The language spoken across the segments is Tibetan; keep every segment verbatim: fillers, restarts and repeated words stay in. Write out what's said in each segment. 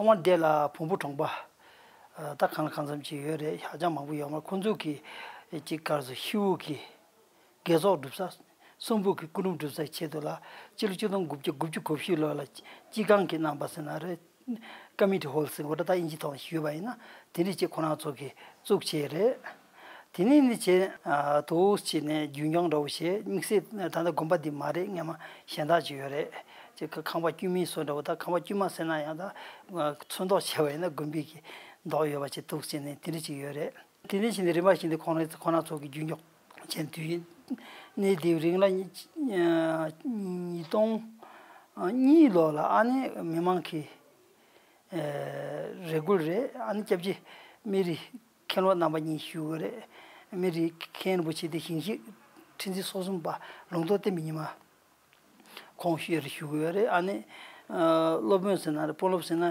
ཐོག་མར་དེ་ལ་བོན་པོ་གྲོང་པ་ད་གང་ལ་གང་འཚམ་ཅིག་ཡོད་རེད། ཧ་ཅང་མང་པོ་ཡོད་མ་རེད། ཁོང་ཚོ་གི་ཅིག་ག་རེ་ཟེར། ཤི་བོ་གི་དགེ་ཚོགས་སྒྲུབ་ས། གསུང་འབུམ་གྱི་སྐུ་འབུམ་སྒྲུབ་སའི་ཆེད་དུ་ལ་སྤྱི་ལོ་ཆིག་སྟོང་དགུ་བརྒྱ་དགུ་བཅུ་གོ་བཞི་ལོ་ལ་སྤྱི་ཁང་གི་རྣམ་པ་ཟེར་ན་རེད། ཀ་མི་ཊི་ཧོལ་ཟེར་བ་འདྲ། ད་དབྱིན་ཇི་ཐོག་ནས་ཞུས་པ་ཡིན་ན་དེ་འདྲ་ཅིག་ཁོ་རང་ཚོ་གིས་བཙུགས་བྱས་རེད། དེ་ནས་ནི་བྱས་ཨ་འདུག་བྱས་ནས་རྒྱུན་སྐྱོང་འདྲ་བོ་བྱས། དམིགས་བསལ་ད་ལྟ་དགོན་པ་འདི་མ་རེད། སྔན་མ་གཞན་དག་ཅིག་ཡོད་རེད། ཅིག་ཁང་པ་དཀྱུས་མའི་བཟོ་འདྲ་བོ། ད་ཁང་པ་དཀྱུས་མ་ཟེར་ན་ཡང་ད་ཚོན་མདོག་བྱས་པ་ཡིན་ན་དགོན་པའི་གི་མདོག་ཡོད་པ་ཅིག་འདུག་བྱས་ནས་དེ་འདྲ་ཅིག་ཡོད་རེད། དེ་ནས་བྱས་ནས་རིམ་པ་བཞིན་དུ་ཁོང་རང་ཁོང་རང་ཚོ་གི་རྒྱུན་སྐྱོང་བྱས་དུས་ཡིན། གནས་དེའི་རིང་ལ་ཉིས་སྟོང་གཉིས་ལོ་ལ་ཨ་ནི་མི་མང་གི་རེ་སྐུལ་རེད། ཨ་ནི་སྐྱབས་རྗེ་སྨན་རིའི་མཁན་སློབ་རྣམ་པ་གཉིས་བཞུགས་ཡོད་རེད། སྨན་རིའི་མཁན་རིན་པོ་ཆེ་དེ་ཞིང་གཤེགས་ཁྲི་འཛིན་སོ་གསུམ་པ་ལུང་རྟོགས་བསྟན་པའི་ཉི་མ། ཁོང་ཤོད་རེ་ཞུ་གི་ཡོད་རེད། ཨ་ནི་ཨ་སློབ་དཔོན་ཟེར་ན་རེད། དཔོན་སློབ་ཟེར་ན་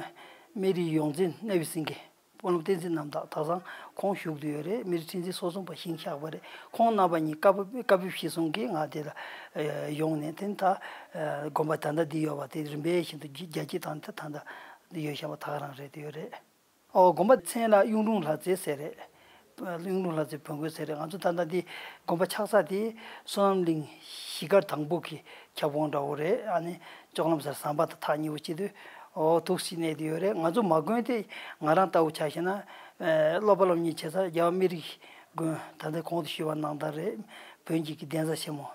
སྨན་རིའི་ཡོངས་འཛིན་གནས་པའི་སེང་གེ་དཔོན་སློབ་བསྟན་འཛིན་རྣམ་དག་དེང་སང་ཁོང་བཞུགས་བསྡད་ཡོད་རེད། སྨན་རིའི་ཁྲི་འཛིན་སོ་གསུམ་པ་ཞིང་གཤེགས་པ་རེད། ཁོང་རྣམ་པ་གཉིས་བཀའ་ཕེབས་བཀའ་ཕེབས་ཞུས་སོང་གི་ང་དེ་ལ་ཨ་ཡོང་ནས་དེ་ནི་ད་ཨ་དགོན་པ་ད་ལྟ་འདི་ཡོད་པ་དེ་རིམ་པས་བཞིན་དུ་རྒྱ་རྒྱ་སྐྱེད་བཏང་ནས་ད་ད་ལྟ་འདི་ཡོད་བཞག་པ་ད་ག་རང་རེད་དེ་ཡོད་རེད། ཨོ་དགོན་པ་མཚན་ལ་གཡུང་དྲུང་ལྷ་རྩེ་ཟེར་རེད། གཡུང་དྲུང་ལྷ་རྩེ་བོན་དགོན་ཟེར་རེད། ང་ཚོ་ད་ལྟ་འདི་དགོན་པ་ཆགས་ས་དེ་བསོད་ནམས་གླིང་གཞིས་སྒར་དང་པོ་གི་ཁྱབ་ཁོངས་འདྲ་བོ་རེད། ཨ་ནི་ལྕོག་ལམ་སར་ཟམ་པ་དང་ཐག་ཉེ་བོ་ཅིག་དུས་ཨོ་འདུག་སེ་གནས་དེ་ཡོད་རེད། ང་ཚོ་མ་དགོན་དེ་ང་རང་ལྟ་བུ་ཆ་བཞག་ན་ཨེ་སློབ་པ་སློབ་གཉེར་བྱེད་ས་རྒྱལ་བ་སྨན་རིའི་དགོན་ད་ལྟ་གོང་དུ་ཞུས་པ་ནང་ལྟར་རེད། བོན་གྱི་གདན་ས་ཆེན་མོ་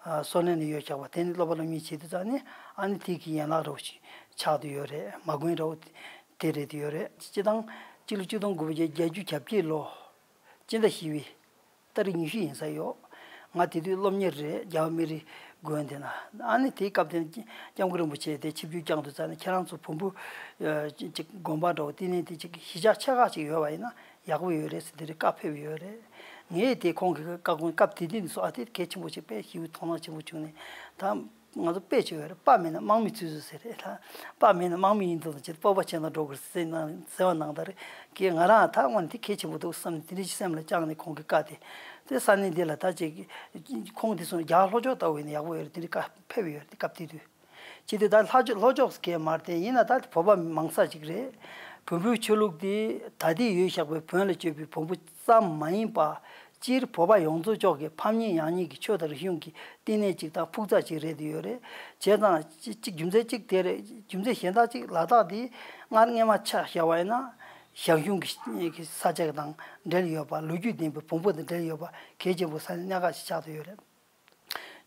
ཨ་སོ་ནན་ནས་ཡོད་ཆགས་པ་དེ་ནི་སློབ་པ་སློབ་གཉེར་བྱེད་དུས་ཙང་ནི་ཨ་ནི་དེ་གི་ཡན་ལག་འདྲ་བོ་ཞིག་ཆགས་བསྡད་ཡོད་རེད། མ་དགོན་འདྲ་བོ་དེ་རེད་དེ་ཡོད་རེད། སྤྱི་དང་སྤྱི་ལོ་ཆིག་སྟོང་དགུ་བརྒྱ་བརྒྱད་ཅུ་གྱ་བརྒྱད་ལོ་སྤྱི་ཟླ་བཞི་པའི་ཏ་རིག་ཉི་ཤུ་ཡིན་ས་ཡོད། ང་དེ་དུས་སློབ་གཉེར་རེད། རྒྱལ་བ་སྨན་རིའི་དགོན་དེ་ན། ཨ་ནི་དེའི་སྐབས་དེ་ན་སྐྱབས་མགོན་རིན་པོ་ཆེ་དེ་ཆིབས་བསྒྱུར་བསྐྱངས་དུས་ཙང་ནས་ཁྱེད་རང་ཚོ་བོན་པོ་ཨ་ཅིག་དགོན་པ་འདྲ་བོ་དེ་ནས་དེ་ཅིག་གཞིས་ཆགས་ཆེ་ཁག་ཅིག་ཡོད་པ་ཡིན་ན་ཡག་པོ་ཡོད་རེད་ཟེར་དེ་རིང་བཀའ་ཕེབས་ཡོད་རེད། ངས་དེ་ཁོང་གི་བཀའ་དགོངས་སྐབས་དེ་དུས་ནས་སོ་ཨ་དེ་གལ་ཆེན་པོ་ཅིག་དཔེ་ཞེ་པོ་དོ་སྣང་ཆེན་པོ་བྱུང་ནས་ད། ང་ཚོ་དཔེ་བྱས་ཡོད་རེད། དཔའ་མེད་ན་དམག་མི་ཚུད་ཚུད་ཟེར་རེད་ལ། དཔའ་མེད་ན་དམག་མི་ཡིན་དུས་ཅིག་སྤོབས་པ་ཆེ་ན་འགྲོ་དགོས་ཟེར་ན་ཟེར་བ་ནང་ལྟར་གྱི་ང་རང་ད་དངོས་གནས་དེ་གལ་ཆེན་པོ་འདུག་བསམ་ནས་དེ་འདྲ་ཞིག་སེམས་ལ་བཅངས་ནས་ཁོང་གི་བཀའ་དེ་དེ་ས་གནས་འདི་ལ་ད་ཅིག་ཁོང་དེ་སོང་རྒྱ་ལྷོ་ཕྱོགས་ལྟ་བུ་ཡིན་ན་ཡག་པོ་ཡོད་རེད། དེ་འདྲ་བཀའ་ཕེབས་ཡོད་རེད། དེ་སྐབས་དེ་དུས་ཅི་སྟེ་ད་ལྷོ་ཕྱོགས་ལྷོ་ཕྱོགས་སུ་གས་མར་བལྟས་ཡིན་ན་ད་བོད་པ་མང་ས་ཅིག་རེད། བོན་པོའི་ཆོས་ལུགས་དེ་ད་ལྟའི་ཡོད་བཞག་པའི་བོན་ལ་སྤྱོད་པའི་བོན་པོ་ཙམ་མ་ཡིན་པ། སྤྱིར་བོད་པ་ཡོངས་རྫོགས་ཀྱི་ཕམ་ཉེས་ཡང་ཉེས་ཀྱི་ཆོས་དང་རིག་གཞུང་གི་བསྟི་གནས་ཅིག་དང་ཕུགས་རྩ་ཅིག་རེད་དེ་ཡོད་རེད། བྱས་ཙང་གཅིག་རྒྱུ་མཚན་གཅིག་དེ་རེད། རྒྱུ་མཚན་གཞན་དག་ཅིག་ལ་དྭགས་འདི་སྔར་སྔས་མ་ཆ་བཞག་པ་ཡིན་ན་ཞང་ཞུང་གི་ས་ཆ་དང་འབྲེལ་ཡོད་པ། ལོ་རྒྱུས་ལྡན་པའི་བོན་པོ་དང་འབྲེལ་ཡོད་པ་གལ་ཆེན་པོ་ས་གནས་གནད་འགག་ཅིག་ཆགས་བསྡད་ཡོད་རེད།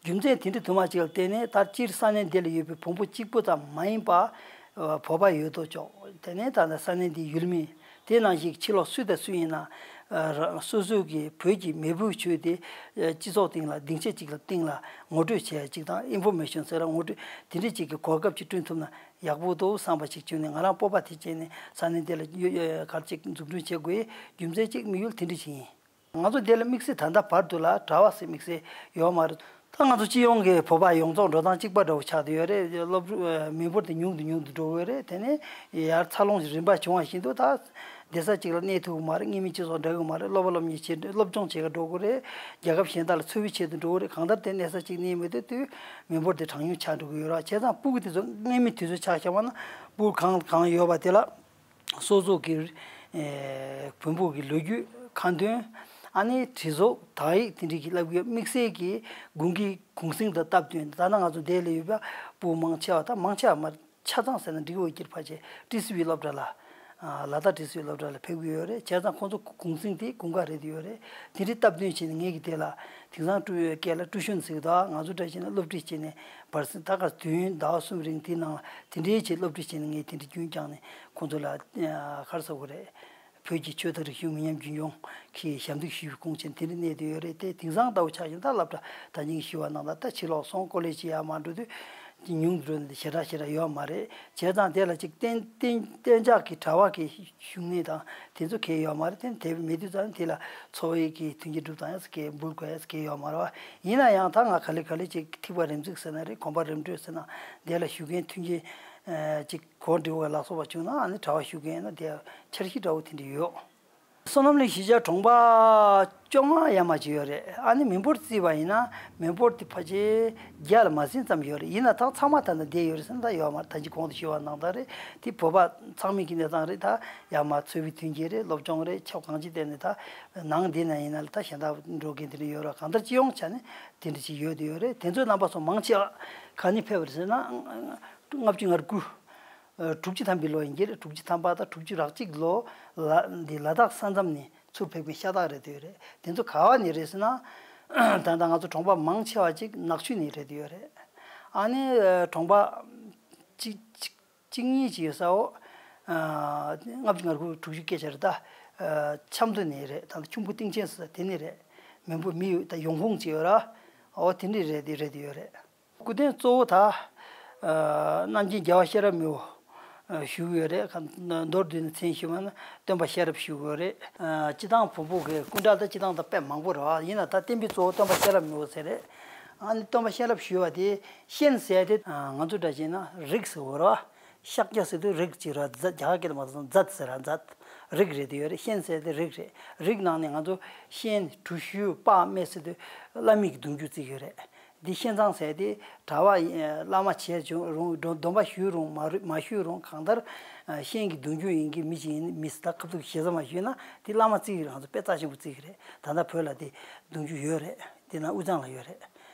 རྒྱུ་མཚན་དེ་འདྲ་དུ་མ་ཅིག་ལ་བརྟེན་ནས་ད་སྤྱིར་ས་གནས་འདི་ལ་ཡོད་པའི་བོན་པོ་གཅིག་པུ་ཙམ་མ་ཡིན་པ། བོད་པ་ཡོད་དོ་ཅོག་དེ་ནས་ད་ལྟ་ས་གནས་འདི་ཡུལ་མི་དེ་ནང་བཞིན་ཕྱི་ལོགས་སུ་དང་སུ་ཡིན་ན་སོ་སོའི་གི་བོད་ཀྱི་མེས་པོའི་ཆོས་དེ་སྤྱི་ཚོགས་སྟེང་ལ་སྡིངས་ཆ་གཅིག་ལ་སྟེང་ལ་ངོ་སྤྲོད་བྱས་ཅིག་དང་ཨིན་ཕོར་མེ་ཤོན་ཟེར་ལ་ངོ་སྤྲོད་དེ་འདྲ་ཅིག་གི་གོ་སྐབས་ཅིག་བསྐྲུན་ཐུབ་ན་ཡག་པོ་འདུག་བསམ་པ་ཞིག་བྱུང་ནས་ང་རང་སྤོབས་པ་དེ་བྱས་ནས་ས་གནས་འདི་ལ་ཡོད་ཡོད་གར་ཅིག་འཛུགས་སྐྲུན་བྱེད་དགོས་རྒྱུ་མཚན་གཅིག་དམིགས་ཡུལ་དེ་འདྲ་ཞིག་ཡིན། ང་ཚོ་འདི་ལ་དམིགས་བསལ་ད་ལྟ་བར་དུ་ལ་གྲྭ་པ་ཟེར་དམིགས་བསལ་ཡོད་མ་རེད། ད་ང་ཚོ་སྤྱི་ཡོངས་ཀྱི་བོད་པ་ཡོངས་རྫོགས་འགྲོ་སྟངས་གཅིག་པ་འདྲ་བོ་ཆགས་བསྡད་ཡོད་རེད། སློབ་ཕྲུག་མི་འབོར་དེ་ཉུང་དུ་ཉུང་དུ་འགྲོ་གི་ཡོད་རེད། དེ་ནས་ཡར་འཚར་ལོངས་ཀྱི་རིམ་པ་བྱུང་བ་བཞིན་དུ་ད་བསྡད་ས་གཅིག་ལ་གནས་ཐུབ་ཀྱི་མ་རེད། གཉིས་མི་སྤྱི་ཚོགས་འདྲ་གི་མ་རེད། སློབ་པ་སློབ་གཉེར་བྱེད་སློབ་སྦྱོང་བྱེད་ག་འགྲོ་གི་རེད། རྒྱལ་ཁབ་གཞན་དག་ལ་འཚོ་བའི་ཆེད་དུ་འགྲོ་གི་རེད། གང་ལྟར་དེ་གནས་ས་གཅིག་གནས་མེད་དུས་དུས་མི་འབོར་དེ་གྲངས་ཉུང་ཆགས་འགྲོ་གི་ཡོད་རེད། བྱས་ཙང་སྤུ་གུ་དེ་ཚོ་གནས་མི་དེ་ཚོ་ཆ་བཞག་པ་ན་སྤུ་གུ་གང་གང་ཡོད་པ་དེ་ལ། སོ་སོ་གི་ཨེ་བོན་པོ་གི་ལོ་རྒྱུས་ཁ་འདོན། ཨ་ནི་བྲིས་གཟུགས་དག་ཡིག་དེ་འདྲ་གི་བསླབ་ཡོད། དམིགས་བསལ་གྱི་དགུན་གྱི་གུང་གསེང་དང་སྟབས་བསྟུན་ད་ནང་ང་ཚོ་འདིར་ལ་ཡོད་པ་སྤུ་གུ་མང་ཆེ་བ་ད་མང་ཆེ་བ་མ་ཆ་ཚང་ཟེར་ན་འགྲིག་གི་ཡོད། སྤྱིར་ཕལ་ཆེར་ཏི་སི་ཝི་སློབ་གྲྭ་ལ་ཨ་ལ་དྭགས་ཏི་སི་ཝི་སློབ་གྲྭ་ལ་ཕེབས་ཀྱི་ཡོད་རེད། བྱས་ཙང་ཁོང་ཚོ་གུང་གསེང་དེ་དགུན་ཁ་རེད་དེ་ཡོད་རེད། དེ་འདྲའི་སྟབས་བསྟུན་བྱས་ནས་ངེད་ཀྱི་དེ་ལ་དེང་སང་ཀྲུ་སྐད་ལ་ཀྲུའུ་ཞུན་ཟེར་གི་འདུག་ང་ཚོ་འདྲ་བྱས་ན་སློབ་ཁྲིད་བྱས་ནས་བར་གསེང་ད་ག་དུས་ཡུན་ཟླ་བ་གསུམ་རིང་དེའི་ནང་ལ་དེ་འདྲའི་ཆེད་སློབ་ཁྲིད་བྱས་ནས་ངས་དེ་འདྲ་རྒྱུན་བསྐྱངས་ནས་ཁོང་ཚོ་ལ་ག་རེ་ཟེར་དགོས་རེད། བོད་ཀྱི་ཆོས་དང་རིག་གཞུང་མི་ཉམས་རྒྱུན་འཁྱོངས་ཀྱི་ཞབས་འདེགས་ཞུ་བའི་ཁུངས་བྱས་དེ་འདྲ་གནས་བསྡད་ཡོད་རེད་དེ། དེང་སང་ལྟ་བུ་ཆ་བཞག་ན་ད་སློབ་གྲྭ་ད་ཉིན་ཞུ་བ་ནང་ལ་ད་ཕྱི་ལོགས་སོང་ཀོ་ལེ་ཇི་ཡར་མར་འགྲོ་དུས་ཉུང་དུ་འགྲོ་ནས་ཞེ་དྲག་ཞེ་དྲག་ཡོད་མ་རེད། བྱས་ཙང་དེ་ལ་ཅིག་གཏན་གཏན་གཏན་འཇགས་ཀྱི་གྲྭ་པ་གི་བཞུགས་གནས་དང་དེ་ཚོ་གས་ཡོད་མ་རེད། དེ་དེ་མེད་དུས་ཙང་དེ་ལ་འཚོ་བའི་གི་མཐུན་རྐྱེན་སྒྲུབ་སྟངས་ཡ་ས་གས་འབུལ་དགོས་ཡ་ས་གས་ཡོད་མ་རེད་བ། ཡིན་ན་ཡང་ད་ང་ག་ལེ་ག་ལེ་ཅིག་ཐིགས་པ་རིམ་འཛེགས་ཟེར་ན་རེད། གོམ་པ་རིམ་བགྲོད་ཟེར་ན་དེ་ལ་བཞུགས་མཁན་མཐུན་རྐྱེན་ཅིག་གོ་འདྲི་བ་ལ་སོགས་པ་བྱུང་ན་ཨ་ནི་གྲྭ་པ་བཞུགས་མཁན་ཡིན་ན་དེ་འཆར་གཞི་འདྲ་བོ་དེ་འདྲ་ཡོད། བསོད་ནམས་གླིང་གཞིས་ཆགས་གྲོང་པ་བཅོ་ལྔ་ཡར་མར་ཅིག་ཡོད་རེད། ཨ་ནི་མི་འབོར་བརྩིས་པ་ཡིན་ན་མི་འབོར་དེ་ཕལ་ཆེར་བརྒྱ་ལ་མ་ཟིན་ཙམ་ཡོད་རེད། ཡིན་ན་ད་ཚང་མ་ད་ལྟ་བསྡད་ཡོད་རེད་ཟེར་ན་ད་ཡོད་མ་རེད། ད་ཅི་གོང་དུ་ཞུས་པ་ནང་ལྟར་རེད། དེ་བོད་པ་ཚང་མའི་གི་གནས་སྟངས་རེད། ད་ཡར་མར་འཚོ་བའི་མཐུན་རྐྱེན་རེད། སློབ་སྦྱོང་རེད། ཆོས་གང་ཅི་བལྟས་ནས་ད་ནང་འདི་ན་ཡིན་ན་ལ་ད་གཞན་དག་འགྲོ་མཁན་དེ་འདྲ་ཡོད་རེད། གང་ལྟར་སྤྱི་ཡོངས་ཆ་ནས་དེ་འདྲ་ཅིག་ཡོད་དེ་ཡོད་རེད། དེ་ཚོའི་རྣམ་པ་ཚོ་མང་ཆེ་བ་ག་ནས་ཕེབས་པ་རེད་ཟེར་ན་ལྔ་བཅུ་ང་དགུ། ཨ། དྲུག་ཅུ་ཐམ་པའི་ལོ་ཡིན་གྱི་རེད། དྲུག་ཅུ་ཐམ་པ་དང་དྲུག་ཅུ་རེ་གཅིག་ལོ་ལ་འདི་ལ་དྭགས་ས་མཚམས་ནས་ཚུར་ཕེབས་མཁན་ཤ་སྟག་རེད་འདུག་རེད། དེ་ཚོ་ག་བ་ནས་རེད་ཟེར་ན། ད་ལྟ་ང་ཚོ་གྲོང་པ་མང་ཆེ་བ་ཅིག་ནག་ཆུ་ནས་རེད་འདུག་རེད། ཨ་ནི་ཨ་གྲོང་པ་གཅིག་གཅིག་གཅིག་གཉིས་ཅིག་ཡོད་ས་འོ། ཨ་ལྔ་བཅུ་ང་དགུ་དྲུག་ཅུ་སྐད་ཆ་རེད་ད། ཨ་ཆབ་མདོ་ནས་རེད། ད་ལྟ་ཁྱུང་པོ་སྟེང་ཆེན་ཟེར་དེ་ནས་རེད། མིང་པོ་མི་ཡོད་ད་ཡོང་ཁུངས་ཅིག་ཡོད་ར། འོ་དེ་འདྲས་རེད་དེ་རེད་དེ་ཡོད་རེད། སྐུ་རྟེན་གཙོ་བོ་ད། ཨ་རྣམ་རྒྱལ་རྒྱལ་བ་ཤེས་རབ་མི་བོ། ཨ་ཞུ་གི་ཡོད་རེད། ཁ་མདོར་བསྡུས་ནས་མཚན་ཞུས་པ་ན་སྟོན་པ་ཤེས་རབ་ཞུ་གི་ཡོད་རེད། ཨ་སྤྱི་བཏང་བོན་པོ་གི་སྐུ་འདྲ་ད་སྤྱི་བཏང་ད་དཔེ་མང་པོ་རེད་བ། ཡིན་ན་ད་བསྟན་པའི་གཙོ་བོ་སྟོན་པ་ཤེས་རབ་མི་བོ་ཟེར་རེད། ཨ་ནི་སྟོན་པ་ཤེས་རབ་ཞུ་བ་དེ་ཤེན་ཟེར་དེ་ཨ་ང་ཚོ་འདྲ་བྱས་ན་རིགས་ཟེར་བ་རེད་བ། ཤཱཀྱ་ཟེར་དུས་རིགས་གཅིག་ར། རྫ་རྒྱ་གར་སྐད་ལ་མ་ཟད་མཛད་ཟེར་ར་མཛད། རིགས་རེད་དེ་ཡོད་རེད། ཤེན་ཟེར་དེ་རིགས་རེད། རིགས་ནང་ནས་ང་ཚོ་ཤེན་གྲུ་ཞུ་དཔག་མེད་ཟེར་དུས་བླ་མའི་གི་གདུང་རྒྱུད་བརྩི་གི་ཡོད་རེད། འདི་ཤེན་ཚང་ཟེར་དེ་གྲྭ་པ་ཡིན་བླ་མ་བྱས་བྱུང་རུང་སྡོམ་པ་ཞུས་རུང་མ་རུ་མ་ཞུས་རུང་གང་ལྟར་ཤེན་གྱི་གདུང་རྒྱུད་ཡིན་གྱི་མི་ཅིག་ཡིན་མི་ཟེར་ད་ཁ་ཐུག་ཞེ་ས་མ་ཞུས་ན་དེ་བླ་མ་བརྩི་གི་རེད། ང་ཚོ་དཔེ་རྩ་ཆེན་པོ་བརྩི་གི་རེད། ད་ལྟ་བོད་ལ་དེ་གདུང་རྒྱུད་ཡོད་རེད། དེ་ན་དབུས་གཙང་ལ་ཡོད་རེད།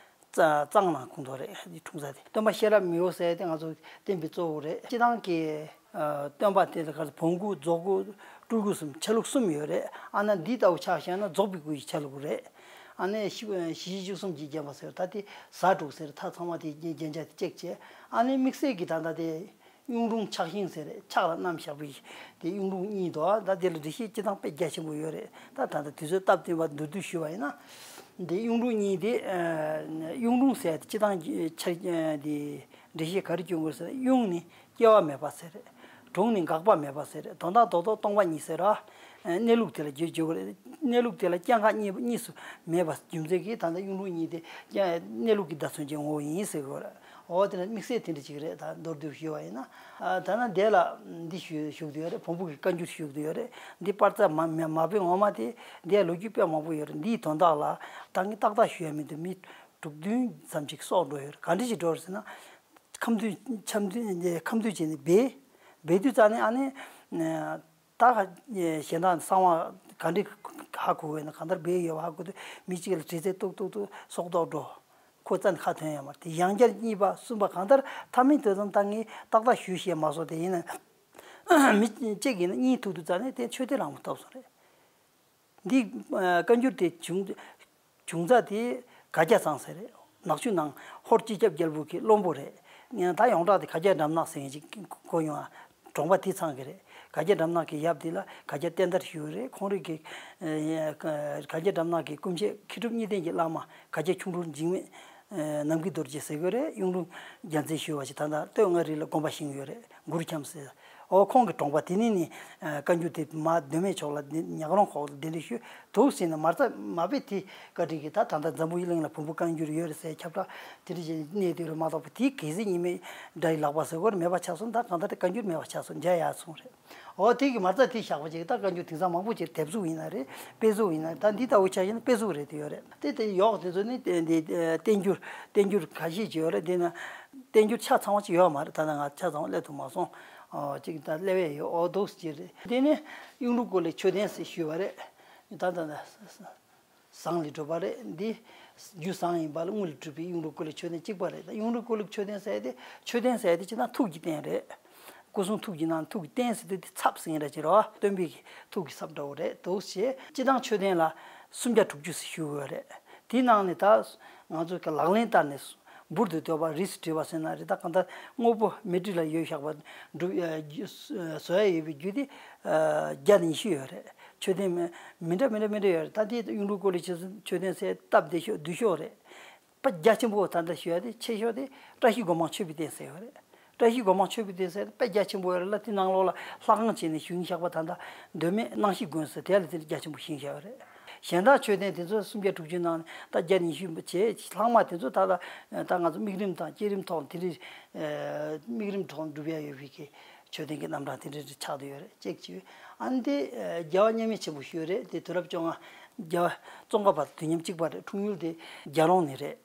རྩ་གཙང་ནང་ཁོངས་གཏོགས་རེད། འདི་འཁྲུངས་ས་དེ་སྟོན་པ་ཤེས་རབ་མི་བོ་ཟེར་དེ་ང་ཚོ་བསྟན་པའི་གཙོ་བོ་རེད། སྤྱི་བཏང་གི་ཨ་སྟོན་པ་དེ་ལ་ག་ཚོད་བོན་སྐུ་རྫོགས་སྐུ་སྤྲུལ་སྐུ་གསུམ་ཆ་ལུགས་གསུམ་ཡོད་རེད། ཨ་ན་འདི་ལྟ་བུ་ཆ་བཞག་ན་རྫོགས་པའི་སྐུ་ཡི་ཆ་ལུགས་རེད། ཨ་ནི་ཤི་ཤི་བཞི་བཅུ་གསུམ་གྱི་བརྒྱན་པ་ཟེར་ད་དེ་ཟ་དྲུག་ཟེར་ད་ཚང་མ་དེ་རྒྱན་ཆ་དེ་ཅེག་བྱས། ཨ་ནི་དམིགས་བསལ་གྱི་ད་ལྟ་དེ་གཡུང་དྲུང་ཕྱག་ཤིང་ཟེར་རེད། ཕྱག་ལ་བསྣམས་བཞག་པའི་དེ་གཡུང་དྲུང་གཉིས་འདུག་ད་དེ་ལ་འགྲེལ་བཤད་སྤྱི་བཏང་དཔེ་རྒྱ་ཆེན་པོ་ཡོད་རེད། ད་ད་ལྟ་དུས་ཚོད་སྟབས་བསྟུན་པ་མདོར་བསྡུས་ཞུས་པ་ཡིན་ན། འདི་གཡུང་དྲུང་གཉིས་དེ་ཨ་གཡུང་དྲུང་ཟེར་ཡ་དེ་སྤྱི་བཏང་གི་ཆ་དེ་འགྲེལ་བཤད་ག་རེ་སྐྱོན་དགོས་ཟེར་ན་གཡུང་ནི་སྐྱེ་བ་མེད་པ་ཟེར་རེད། དྲུང་ནི་འགག་པ་མེད་པ་ཟེར་རེད། དོན་དག་རྡོག་རྡོག་སྟོང་པ་ཉིད་ཟེར་ར། གནས་ལུགས་དེ་ལ་བརྗོད་བརྗོད་དགོས་རེད། གནས་ལུགས་དེ་ལ་སྐྱེ་འགག་གཉིས་གཉིས་སུ་མེད་པ་རྒྱུ་མཚན་གྱིས་ད་ལྟ་གཡུང་དྲུང་གཉིས་དེ་གནས་ལུགས་ཀྱི་བརྡ་མཚོན་གྱི་ངོ་བོ་ཡིན་ཟེར་དགོས་རེད། འོ་དེ་ལ་དམིགས་བསལ་དེ་འདྲ་ཅིག་རེད། ད་མདོར་བསྡུས་ཞུས་པ་ཡིན་ན། ཨ་ད་ན་འདས་ལ་འདི་ཞུ་ཞུགས་བསྡད་ཡོད་རེད། བོན་པོ་གི་བཀའ་འགྱུར་ཞུགས་བསྡད་ཡོད་རེད། འདི་པར་རྩ་མ་མ་མ་དཔེ་ངོ་མ་དེ་འདས་ལོ་རྒྱུས་དཔེ་མང་པོ་ཡོད་རེད། འདིའི་དོན་དག་ལ་ད་ངས་ཏག་ཏག་ཞུ་ཡ་མི་འདུག་མི་དྲུག་བདུན་ཙམ་ཅིག་སོགས་འགྲོ་ཡོད་རེད། ག་འདྲ་ཞིག་འགྲོ་རེད་ཟེར་ན། ཁམས་འདུས་ཁམས་འདུས་ཁམས་འདུས་བྱས་ནས་སྦས་སྦས་དུས་ཙ་ནས་ཨ་ནི། ད་ག་གཞན་དག་གསང་བ་ག་འདྲ་ཧ་གོ་བས་ན་གང་ལྟར་སྦས་ཡོད་པ་ཧ་གོ་དུས་མི་གཅིག་ལ་དྲི་རྩད་ཏུག་ཏུག་ཏུག་སྲོག་ཐོག་འགྲོ། ཁོ་རྩ་ནས་ཁ་ཐོན་ཡོད་མ་རེད། དེ་ཡང་བསྐྱར་གཉིས་པ་གསུམ་པ་གང་ལྟར་མཐའ་མའི་དོན་ཙམ་ད་ངས་ཏག་ཏག་ཞུས་བཤད་མ་སོང་། དེ་ཡིན་ན་མི་གཅིག་ཡིན་ན་གཉིས་ཐུག་དུས་ཙ་ནས་དེ་ཆོས་དད་རང་མོས་ཐོབ་སོང་རེད། འདི་ཨ་བཀའ་འགྱུར་དེ་བྱུང་བྱུང་རྩ་དེ་ག་རྒྱ་ཚང་ཟེར་རེད། ནག་ཆུ་ནང་ཧོར་སྤྱི་ཁྱབ་རྒྱལ་པོ་གི་བློན་པོ་རེད། ཡང་ད་ཡོངས་གྲགས་དེ་ག་རྒྱ་འགྲམ་ནག་ཟེར་མཁན་ཅིག་གོ་ཡོང་ཨ། གྲོང་པ་དེ་ཚང་གི་རེད། ག་རྒྱ་འགྲམ་ནག་གི་ཡབ་དེ་ལ་ག་རྒྱ་བསྟན་དར་ཞུ་གི་རེད། ཁོང་རིགས་ཀྱི་ཨ་ག་རྒྱ་འགྲམ་ནག་གི་སྐུ་མཆེད་མཁས་གྲུབ་གཉིས་ལྡན་གྱི་བླ་མ་ག་རྒྱ་ཁྱུང་འབྲུག་འཇིགས་མེད་ཨ་ནམ་མཁའི་རྡོ་རྗེ་ཟེར་གི་རེད། གཡུང་དྲུང་རྒྱལ་མཚན་ཞུ་བ་ཞིག་ད་ལྟ་སྟོད་མངའ་རིས་ལ་དགོན་པ་བཞེངས་ཡོད་རེད། གུར་འཁྱམས་ཟེར། ཨོ་ཁོང་གི་གྲོང་པ་དེ་ནས་ནི་ཨ་བཀའ་འགྱུར་དེ་མ་མདོ་སྨད་ཕྱོགས་ལ་ཉག་རོང་ཁོག་ལ་གདན་འདྲེན་ཞུས་འདུག་ཟེར་ནས་མ་རྩ་མ་དཔེ་དེ་བཀའ་དྲིན་གྱིས་ད་ད་ལྟ་འཛམ་བུ་གླིང་ལ་བོན་པོ་བཀའ་འགྱུར་ཡོད་རེད་ཟེར་ཁྱབ་བསྒྲགས་དེ་འདྲ་བྱས་གནས་དེ་རུ་མ་གཏོགས་པ་དེ་གལ་སྲིད་ཉི་མའི་དགྲ་ཡི་ལག་པ་ཟེར་བ་རེད། མེད་པ་ཆགས་སོང་། ད་གང་ལྟར་བཀའ་འགྱུར་མེད་པ་ཆགས་སོང་། འཇའ་ཡག་སོང་རེད། ཨོ་དེ་གི་མ་རྩ་དེ་བཞག་པ་ཅིག་ད་བཀའ་འགྱུར་དེང་སང་མང་པོ་ཅིག་དེབ་གཟུགས་ཡིན་ན་རེད། དཔེ་གཟུགས་ཡིན་ན་རེད། ད་འདི་ལྟ་བུ་ཆ་བཞག་ན་དཔེ་གཟུགས་རེད་དེ་ཡོད་རེད། དེ་དེ་ཡོག་དེ་ཚོ་ནི་དེ་འདི་བསྟན་འགྱུར་བསྟན་འགྱུར་ཁ་ཤས་ཅིག་ཡོད་རེད། དེ་ན་བསྟན་འགྱུར་ཆ་ཚང་བ་ཅིག་ཡོད་མ་རེད། ད་ལྟ་ང་ཆ་ཚང་བ་སླེབས་ཐུབ་མ་སོང་། ཨོ་ཅིག་ད་སླེབས་ཡས་ཡོད། ཨོ་འདུག་ཅིག་རེད། དེ་ནི་གཡུང་དྲུང་བཀོད་ལེགས་མཆོད་རྟེན་ཟེར་ཞུས་པ་རེད། ད་ད་ད། ཟངས་ལས་གྲུབ་པ་རེད། འདི་རྒྱུ་ཟངས་ཡིན་པ་ལ་དངུལ་ལས་གྲུབ་པའི་གཡུང་དྲུང་བཀོད་ལེགས་མཆོད་རྟེན་གཅིག་པ་རེད། ད་གཡུང་དྲུང་བཀོད་ལེགས་མཆོད་རྟེན་ཟེར་ཡ་དེ་མཆོད་རྟེན་ཟེར་ཡ་དེ་སྤྱིར་བཏང་ཐུགས་ཀྱི་རྟེན་རེད། སྐུ་གསུང་ཐུགས་ཀྱི་ནང་ཐུགས་ཀྱི་རྟེན་ཟེར་དུས་དེ་ཚབ་ཟེར་ཡ་འདྲ་ཅིག་རེད་བ། སྟོན་པའི་གི་ཐུགས་ཀྱི་ཚབ་འདྲ་བོ་རེད་འདུག་ཅེས་སྤྱིར་བཏང་མཆོད་རྟེན་ལ་སུམ་བརྒྱ་དྲུག་ཅུ་ཟེར་ཞུ་དགོས་རེད། དེའི་ནང་ནས་ད་ང་ཚོ་གི་ལག་ལེན་བསྟར་ནས། འབུར་དུ་བརྡོལ་བ་རིས་སུ་བྲིས་པ་ཟེར་ན་རེད། ད་གང་ལྟར་དངོས་པོ་མེ་ཊིག་ལ་ཡོད་བཞག་པ་སྒྲུབ་ཨ་བཟོ་ཡ་ཡོད་པའི་རྒྱུ་དེ་ཨ་བརྒྱ་ནས་ཉི་ཤུ་ཡོད་རེད། མཆོད་རྟེན་མི་མི་འདྲ་མི་འདྲ་མི་འདྲ་ཡོད་རེད། ད་དེ་གཡུང་དྲུང་བཀོད་ལེགས་མཆོད་རྟེན་ཟེར་སྟབས་བདེ་ཤོས་བསྡུས་ཤོས་རེད། དཔེ་རྒྱ་ཆེན་པོ་ད་ལྟ་ཞུ་ཡ་དེ་ཆེ་ཤོས་དེ་བཀྲ་ཤིས་སྒོ་མང་མཆོད་པའི་རྟེན་ཟེར་ཡོད་རེད། བཀྲ་ཤིས་སྒོ་མང་མཆོད་པའི་རྟེན་ཟེར་དཔེ་རྒྱ་ཆེན་པོ་ཡོད་རེད་ལ། དེ་ནང་ལོགས་ལ་ལྷ་ཁང་བྱས་ནས་བཞེངས་བཞག་པ་ད་ལྟ་མདོ་སྨད་སྣང་ཞིག་དགོན་ཟེར་དེ་ལ་དེ་རྒྱ་ཆེན་པོ་བཞེངས་བཞག་ཡོད་རེད། གཞན་དག་མཆོད་རྟེན་དེ་ཚོ་སུམ་བརྒྱ་དྲུག་ཅུ་ནང་ད་བརྒྱ་ཉི་ཤུ་བྱས། ལྷག་མ་དེ་ཚོ་ད་ལྟ་ད་ང་ཚོ་དམིགས་རིམ་དང་བསྐྱེད་རིམ་ཐོག་དེ་རིང་དམིགས་རིམ་ཐོག་འགྲུབ་ཡ་ཡོད་པའི་གི་ མཆོད་རྟེན་གྱི་རྣམ་གྲངས་དེ་འདྲ་ཆགས་བསྡད་ཡོད་རེད། གཅིག་བྱས། ཨ་ནི་དེ་རྒྱལ་བ་མཉམ་མེད་ཆེན་པོ་ཞུས་རེད། དེ་དུས་རབས་བཅོ་ལྔ། རྒྱལ་བ་ཙོང་ཁ་པ་དུས་མཉམ་གཅིག་པ་རེད། འཁྲུངས་ཡུལ་དེ་རྒྱལ་རོང་ནས་རེད།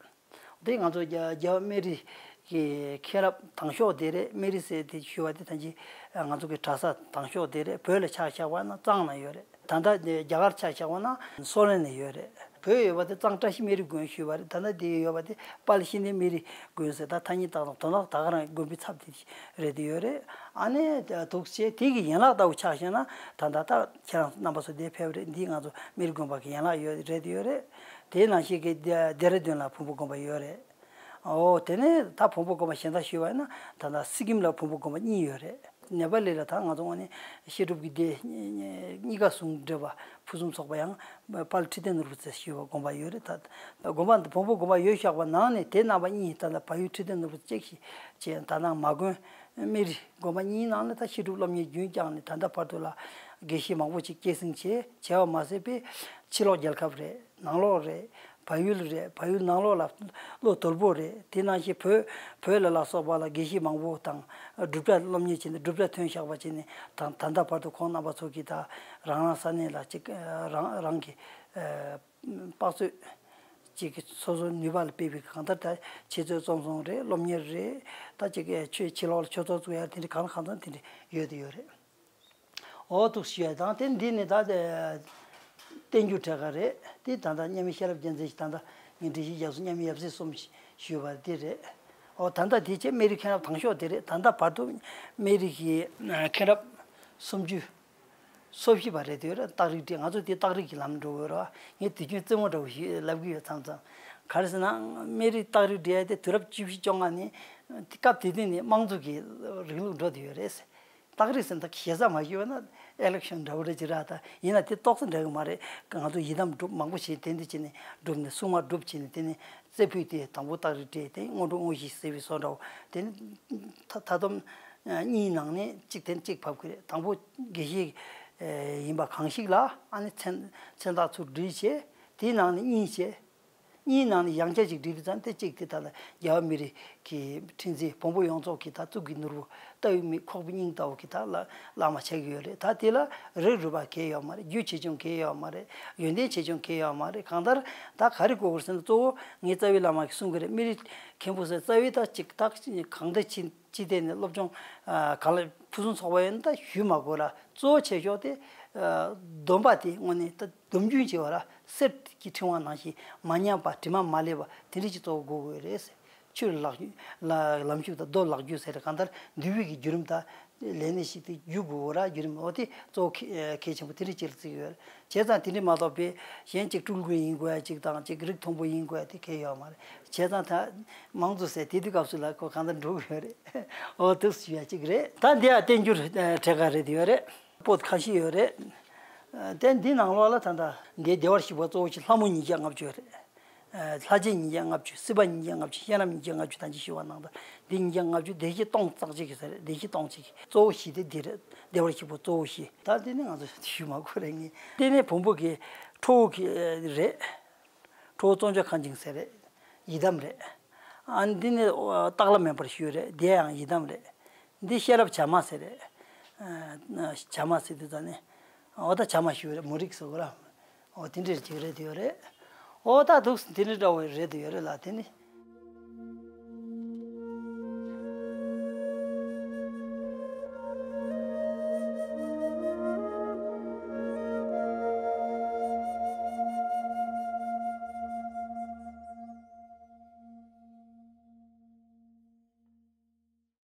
དེ་ང་ཚོ་རྒྱལ་རྒྱལ་བ་སྨན་རི་གི་མཁན་རབས་དང་ཤོས་དེ་རེད། སྨན་རི་ཟེར་དེ་ཞུ་བ་དེ་ད་ཅི་ང་ཚོ་གི་གྲྭ་ས་དང་ཤོས་དེ་རེད། བོད་ལ་ཆ་བཞག་པ་ན་གཙང་ན་ཡོད་རེད། ད་ལྟ་རྒྱ་གར་ཆ་བཞག་པ་ན་སོ་ལན་ནས་ཡོད་རེད། བོད་ཡོད་པ་དེ་གཙང་བཀྲ་ཤིས་སྨན་རི་དགོན་ཞུས་པ་རེད། ད་ལྟ་དེ་ཡོད་པ་དེ་དཔལ་ཤི་ནས་སྨན་རི་དགོན་ཟེར། ད་ཐ་སྙད་བཏགས་དང་དོན་དག་ད་ག་རང་དགོན་པའི་ཚབ་དེ་རེད་དེ་ཡོད་རེད། ཨ་ནི་དུག་ཆེ་དེ་གི་ཡན་ལག་ལྟ་བུ་ཆ་བཞག་ན་ད་ལྟ་ད་ཁྱེད་རང་རྣམ་པ་ཚོ་དེ་ཕེབས་རེད། འདི་ང་ཚོ་སྨན་རི་དགོན་པ་གི་ཡན་ལག་ཡོད་རེད་དེ་ཡོད་རེད། དེའི་ནང་བཞིན་གྱི་ལྡེ་ར་ལྡུན་ལ་བོན་པོ་དགོན་པ་ཡོད་རེད། ཨོ་དེ་ནས་ད་བོན་པོ་དགོན་པ་གཞན་དག་ཞུས་པ་ཡིན་ན་ད་ལྟ་སི་ཀིམ་ལ་བོན་པོ་དགོན་པ་གཉིས་ཡོད་རེད། ནེ་པ་ལི་ལ་ད་ང་ཚོ་དངོས་གནས་བཤད་སྒྲུབ་ཀྱི་སྡེ་གཉིས་ཀ་ཟུང་འབྲེལ་བ་ཕུན་སུམ་ཚོགས་པ་ཡང་དཔལ་ཁྲི་བརྟན་ནོར་བུ་རྩེ་ཞུས་པ་དགོན་པ་ཡོད་རེད། ད་དགོན་པ་འདི་བོན་པོ་དགོན་པ་ཡོད་ཤག་པ་ནང་ནས་དེ་རྣམ་པ་གཉིས་ད་ལྟ་བལ་ཡུལ་ཁྲི་བརྟན་ནོར་བུ་རྩེ་གཅིག་བྱས། བྱས་ད་ནང་མ་དགོན་སྨན་རི་དགོན་པ་གཉིས་ནང་ནས་ད་བཤད་སྒྲུབ་སློབ་གཉེར་རྒྱུན་བསྐྱངས་ནས་ད་ལྟ་བར་དུ་ལ་དགེ་བཤེས་མང་པོ་ཅིག་སྐྱེད་སྲིང་བྱས། བྱས་པ་མ་ཟད་པའི་ཕྱི་ལོགས་རྒྱལ་ཁབ་རེད། ནང་ལོགས་རེད། བལ་ཡུལ་རེད། བལ་ཡུལ་ནང་ལོགས་ལ་བློ་དོལ་པོ་རེད། དེ་ནང་བཞིན་བོད་བོད་ལ་ལ་སོགས་པ་ལ་དགེ་བཤེས་མང་པོ་དང་སྒྲུབ་གྲྭ་སློབ་གཉེར་བྱས་ནས་སྒྲུབ་གྲྭ་ཐོན་བཞག་པ་བྱས་ནས་ད་ད་ལྟ་བར་དུ་ཁོང་རྣམ་པ་ཚོ་གིས་ད་རང་རང་ས་གནས་ལ་ཅིག་རང་རང་གི་དཔག་ཚོད་ཅིག་གི་སོ་སོའི་ནུས་པ་ལ་དཔག་པའི་གང་ལྟར་ད་འཆད་རྩོད་རྩོམ་གསུམ་རེད། སློབ་གཉེར་རེད། ད་ཅིག་ཆོས་ཕྱི་ལོགས་ལ་ཆོས་ཚོགས་བཙུགས་ཡ་དེ་འདྲ་གང་ལ་གང་འཚམ་དེ་འདྲ་ཡོད་དུ་ཡོད་རེད། འོ་ཐུགས་ཞུ་ཡ་དང་དེ་འདི་ནི་ད་བསྟན་འགྱུར་གྲས་ཁ་རེད། དེ་ད་ལྟ་མཉམ་མེད་ཤེས་རབ་རྒྱལ་མཚན་ཞིག་ད་ལྟ་ངས་འགྲེལ་བཤད་རྒྱག་སོང་། མཉམ་མེད་ཡབ་སྲས་གསུམ་ཞུས་པ་དེ་རེད། འོ་ད་ལྟ་དེ་བྱས་སྨན་རི་མཁན་རབས་དང་ཤོས་དེ་རེད། ད་ལྟ་བར་དུ་སྨན་རི་གི་མཁན་རབས་སུམ་ཅུ་སོ་བཞི་པ་རེད་དེ་རེད། རྟགས་རིགས་བྲིས། ང་ཚོ་དེ་རྟགས་རིགས་ཀྱི་ལམ་འགྲོ་དགོས་ར། ངས་དུས་རྒྱུན་རྩེད་མོ་འདྲ་བོ་ཞིག་ལབ་ཀྱི་ཡོད། མཚམས་མཚམས་ག་རེ་ཟེར་ན་སྨན་རི་རྟགས་རིགས་བྲིས་ཡ་དེ་དུས་རབས་བཅུ་བཞི་བཅོ་ལྔ་ནས་སྐབས་དེ་དུས་ནས་དམངས་གཙོ་གི་རིང་ལུགས་འགྲོ་དེ་ཡོད་རེད། རྟགས་རིགས་ཟེར་ན་ད་ཞེ་ས་མ་ཞུས་པ་ན་ཨེ་ལེག་ཤོན་འདྲ་བོ་རེད་ཅི་ར། ད་ཡིན་ན་དེ་ཏོག་ཙམ་འདྲ་གི་མ་རེད། ང་ཚོ་ཡི་དམ་སྒྲུབ་མང་པོ་བྱས། དེ་འདི་བྱས་ནས་སྒྲུབ་ནས་སྲུང་མ་སྒྲུབ་བྱས་ནས་དེ་ནས་རྩེ་ཕུད་དེ་དང་པོ་རྟགས་རིགས་བྲིས། དེ་སྔོན་འགྲོ་དངོས་གཞི་ཟེར་བའི་བཟོ་འདྲ་བོ། དེ་ནས་མཐའ་མཐའ་སྡོམ་གཉིས་ནང་ནས་གཅིག་དེ་ནས་གཅིག་བབས་ཀྱི་རེད། དང་པོ་དགེ་བཤེས་ཡིན་པ་གང་ཞིག་ལ་ཨ་ནི་མཚན་མཚན་རྟགས་ཚུར་བྲིས་བྱས། དེའི་ནང་ནས་གཉིས་བྱས། གཉིས་ནང་ནས་ཡང་བསྐྱར་ཅིག་བྲིས་པའི་ཙང་དེ་གཅིག་དེ་ད་ལ་རྒྱལ་བ་སྨན་རི་གི་ཁྲི་འཛིན་བོན་པོ་ཡོངས་རྫོགས་ཀྱི་ད་གཙུག་གི་ནོར་བུ་ལྟ་བུའི་མིག་ཁོག་པའི་སྙིང་ལྟ་བུ་གི་ད་ལ་བླ་མ་ཆགས་ཀྱི་ཡོད་རེད། ད་དེ་ལ་རིགས་རུས་པ་གལ་ཡོད་མ་རེད། རྒྱུད་ཆེ་ཆུང་གལ་ཡོད་མ་རེད། ཡོན་ཏན་ཆེ་ཆུང་གལ་ཡོད་མ་རེད། གང་ལྟར་ད་ག་རེ་དགོས་དགོས་ཟེར་ན་གཙོ་བོ་ངའི་རྩ་བའི་བླ་མ་གིས་གསུང་གི་རེད། སྨན་རི་མཁན་པོ་ཟེར་རྩ་བའི་ད་ཅིག་ད་གང་ལྟར་ཕྱི་ཕྱི་བལྟས་ནས་སློབ་སྦྱོང་གང་ལ་ཕུན་སུམ་ཚོགས་པ་ཡོད་ན་ད་ཞུས་མ་དགོས་ར། གཙོ་བོ་ཆེ་ཤོས་དེ་སྡོམ་པ་དེ་དངོས་གནས་ད། སྡོམ་རྒྱུན་བྱེད་པ་ལ་གསེར་གྱི་ཕྲེང་བ་ནང་བཞིན་མ་ཉམས་པ་དྲི་མ་མ་ལས་པ་དེ་འདྲ་ཅིག་གཙོ་བོ་དགོས་དགོས་རེད་ཟེར། ཆོས་ལ་ལག་ལ་ལམ་ཞུགས་དང་མདོ་ལག་བརྒྱུད་ཟེར་གང་ལྟར་འདུལ་བའི་གི་བརྒྱུད་རིམ་དང་ལས་གནས་ཤིག་དེ་བརྒྱུད་དགོས་ར། བརྒྱུད་རིམ་འོ་དེ་གཙོ་བོ་གལ་གལ་ཆེན་པོ་དེ་འདྲ་ཅིག་ལ་བརྩི་གི་ཡོད་རེད། བྱས་ཙང་དེ་འདྲ་མ་གཏོགས་པའི་གཞན་གཅིག་སྤྲུལ་སྐུ་ཡིན་དགོས་ཡ་གཅིག་དང་གཅིག་རིགས་མཐོན་པོ་ཡིན་དགོས་ཡ་དེ་གལ་ཡོད་མ་རེད། བྱས་ཙང་ད་མང་གཙོ་ཟེར་དེ་དུས་སྐབས་སུ་ལ་ཁོ་གང་ལྟར་འགྲོ་གི་ཡོད་རེད། འོ་དེ་ཞུ་ཡ་གཅིག་རེད། ད་འདི་ཡ་བསྟན་འགྱུར་གྲས་ཁ་རེད་ཡོད་རེད། པོད་ཁ་ཤས་ཡོད་རེད། ཨ་དེ་འདི་ནང་ལོགས་ལ་ད་ལྟ་འདིའི་བདེ་བར་གཤེགས་པ་གཙོ་བོ་ཞིག་ལྷ་མོ་ཉིས་བརྒྱ་ལྔ་བཅུ་རེད། ཨ་ལྷ་རྗེ་ཉིས་བརྒྱ་ལྔ་བཅུ། སྲིད་པ་ཉིས་བརྒྱ་ལྔ་བཅུ། གཤེན་རབ་ཉིས་བརྒྱ་ལྔ་བཅུ། ད་ཅི་ཞུ་བ་ནང་ལྟར་འདི་ཉིས་བརྒྱ་ལྔ་བཅུ་བདེ་གཤེགས་སྟོང་རྩ་གཅིག་གི་ཟེར། བདེ་གཤེགས་སྟོང་གཅིག་གི་གཙོ་བོ་བཞི་དེ་འདི་རེད། བདེ་བར་གཤེགས་པ་གཙོ་བོ་བཞི། ད་འདི་ནི་ང་ཚོ་ཞུ་མ་དགོས་རེད། ངས་འདི་ནི་བོན་པོ་གི་ཁྲོ་བོ་གི་རེད། ཁྲོ་བོ་གཙོ་མཆོག་ཁང་ཆེན་ཟེར་རེད། ཡི་དམ་རེད། ཨ་འདི་ནི་སྟག་ལྷ་མེ་འབར་ཞུ་རེད། འདི་ཡང་ཡི་དམ་རེད། འདི་ཤེས་རབ་བྱ་མ་ཟེར་རེད། ཨ་བྱ་མ་ཟེར་དུས་ཙང་ནི་འོ་ད་བྱ་མ་ཞུ་རེད། མོ་རིག་ཟེར་གོ་ར། འོ་དེ་འདྲ་ཅིག་རེད་དེ་ཡོད་རེད། འོ་ད་འདུག་དེ་འདྲ་འདྲ་བོ་རེད་དེ་ཡོད་རེད་ལ། དེ་ནི་